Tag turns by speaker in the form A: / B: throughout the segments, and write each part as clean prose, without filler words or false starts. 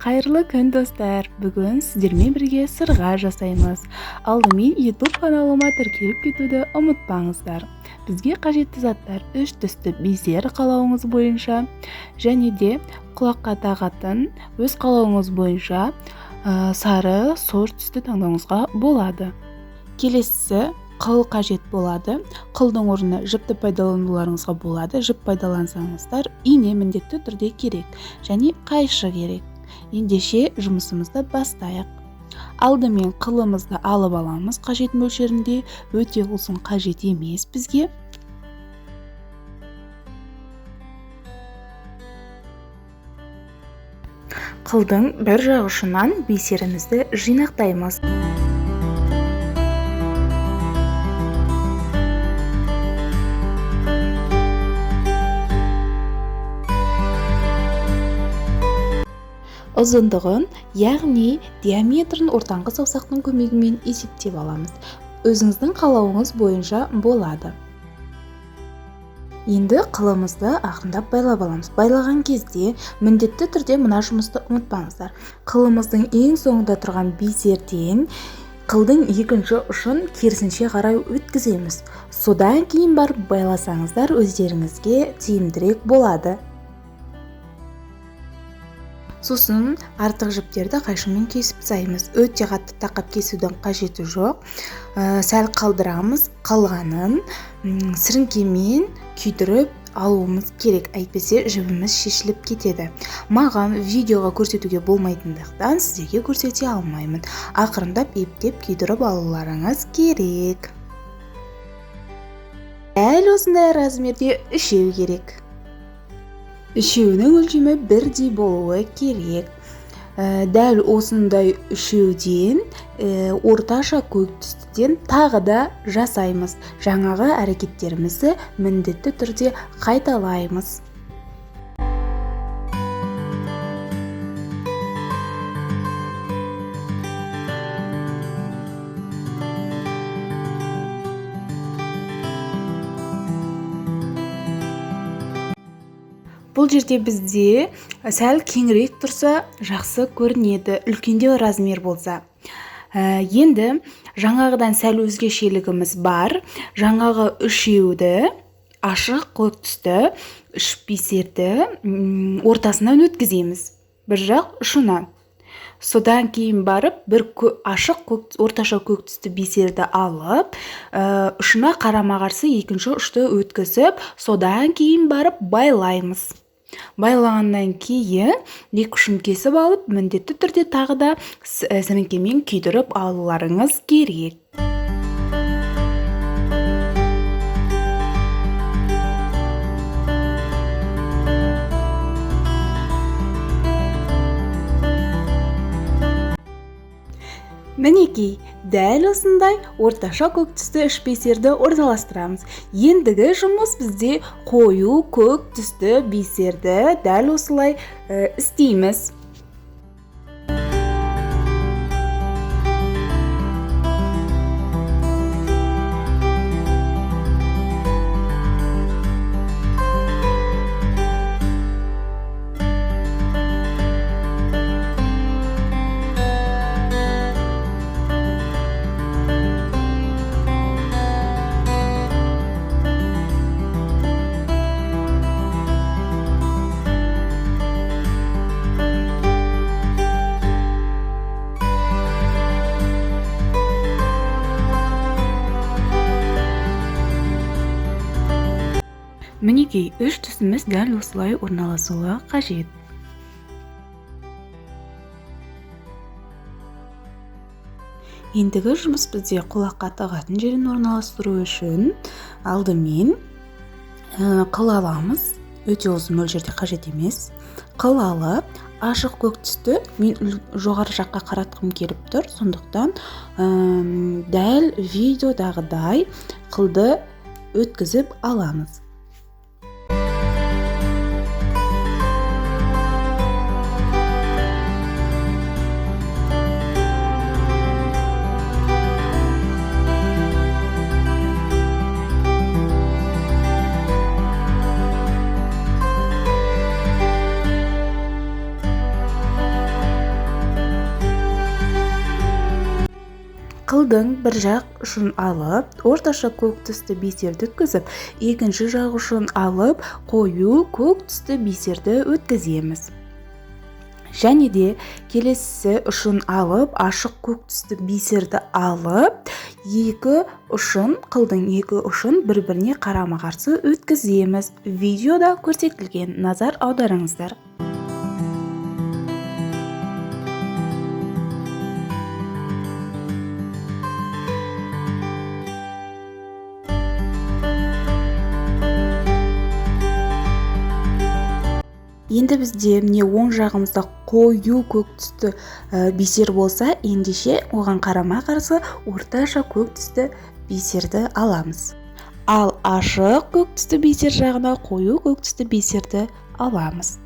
A: Қайырлы күн, достар! Бүгін сіздермен бірге сырға жасаймыз. Алдымен YouTube каналыма тіркеліп кетуді ұмытпаңыздар. Бізге қажетті заттар: үш түсті бисер қалауыңыз бойынша және де құлаққа тағатын өз қалауыңыз бойынша сары, сұр түсті таңдауыңызға болады. Келесісі қыл қажет болады. Қылдың орнына жіпті пайдалануларыңызға болады. Жіп пайдалансаңыздар, ине міндетті түрде керек және қайшы керек. Ендеше жұмысымызды бастайық. Алдымен қылымызды алып аламыз қажет мөлшерінде, өте ұзын қажет емес бізге. Қылдың бір жақ ұшынан бисерімізді жинақтаймыз. Ұзындығын, яғни диаметрін ортаңғы саусақтың көмегімен есептеп аламыз. Өзіңіздің қалауыңыз бойынша болады. Енді қылымызды ақырындап байлап аламыз. Байлаған кезде міндетті түрде мына жұмысты ұмытпаңыздар. Қылымыздың ең соңында тұрған бисерден қылдың екінші ұшын керісінше қарай өткіземіз. Содан кейін барып байласаңыздар, өздеріңізге тиімдірек болады. Сосын артық жіптерді қайшымен кесіп тастаймыз. Өте қатты тақап кесудің қажеті жоқ. Сәл қалдырамыз, қалғанын сіріңкемен күйдіріп алуымыз керек, әйтпесе жібіміз шешіліп кетеді. Маған видеоға көрсетуге болмайтындықтан сіздерге көрсете алмаймын. Ақырындап ептеп күйдіріп алуларыңыз керек. Дәл осындай размерде үшеу керек. Үшеуінің өлшемі бірдей болуы керек. Дәл осындай үшеуден, орташа көк түстіден тағы да жасаймыз. Жаңағы әрекеттерімізді міндетті түрде қайталаймыз. Бұл жерде бізде сәл кеңірек тұрса жақсы көрінеді, үлкендеу размер болса. Енді жаңағыдан сәл өзгешелігіміз бар. Жаңағы үшеуді ашық көк түсті үш бисерді ортасынан өткіземіз, бір жақ ұшынан. Содан кейін барып бір ашық көк, орташа көк түсті бисерді алып, ұшына қарама-қарсы екінші ұшты өткізіп, содан кейін барып байлаймыз. Байлағаннан кейін екі ұшын кесіп алып, міндетті түрде тағы да сіріңкемен күйдіріп алуларыңыз керек. Мінекей, дәл осындай орташа көк түсті үш бисерді орналастырамыз. Ендігі жұмыс бізде қою көк түсті бисерді дәл осылай істейміз. Мінекей, үш түсіміз дәл осылай орналасуы қажет. Ендігі жұмыс бізде құлаққа тағатын жерін орналастыру үшін алдымен қыл аламыз. Өте ұзын мөлшерде қажет емес. Қыл алып, ашық көк түсті мен жоғары жаққа қаратқым келіп тұр, сондықтан дәл видеодағыдай қылды өткізіп аламыз. Қылдың бір жақ ұшын алып, орташа көк түсті бисерді өткізіп, екінші жақ ұшын алып, қою көк түсті бисерді өткіземіз. Және де келесі ұшын алып, ашық көк түсті бисерді алып, екі ұшын, қылдың екі ұшын бір-біріне қарама-қарсы өткіземіз. Видеода көрсетілген, назар аударыңыздар. Енді бізде міне оң жағымызда қою көк түсті бисер болса, ендеше оған қарама-қарсы орташа көк түсті бисерді аламыз. Ал ашық көк түсті бисер жағына қою көк түсті бисерді аламыз.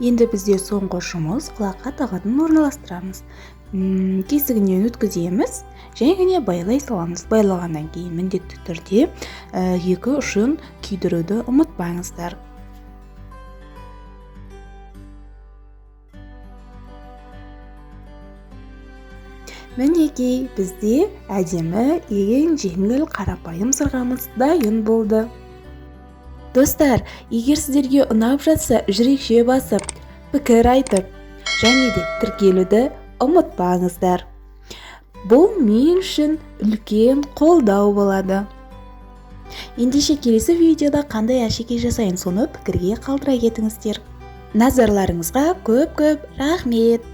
A: Енді бізде соңғы жұмыс, құлаққа тағатын орналастырамыз. Кесігінен өткіземіз, және байлай саламыз. Байлағаннан кейін міндетті түрде екі ұшын күйдіруді ұмытпаңыздар. Мінекей, бізде әдемі, ең жеңіл, қарапайым сырғамыз дайын болды. Достар, егер сіздерге ұнап жатса, жүрекше басып, пікір айтып, және де тіркелуді ұмытпаңыздар. Бұл мен үшін үлкен қолдау болады. Ендеше келесі видеода қандай әшекей жасайын, соны пікірге қалдыра кетіңіздер. Назарларыңызға көп-көп рахмет.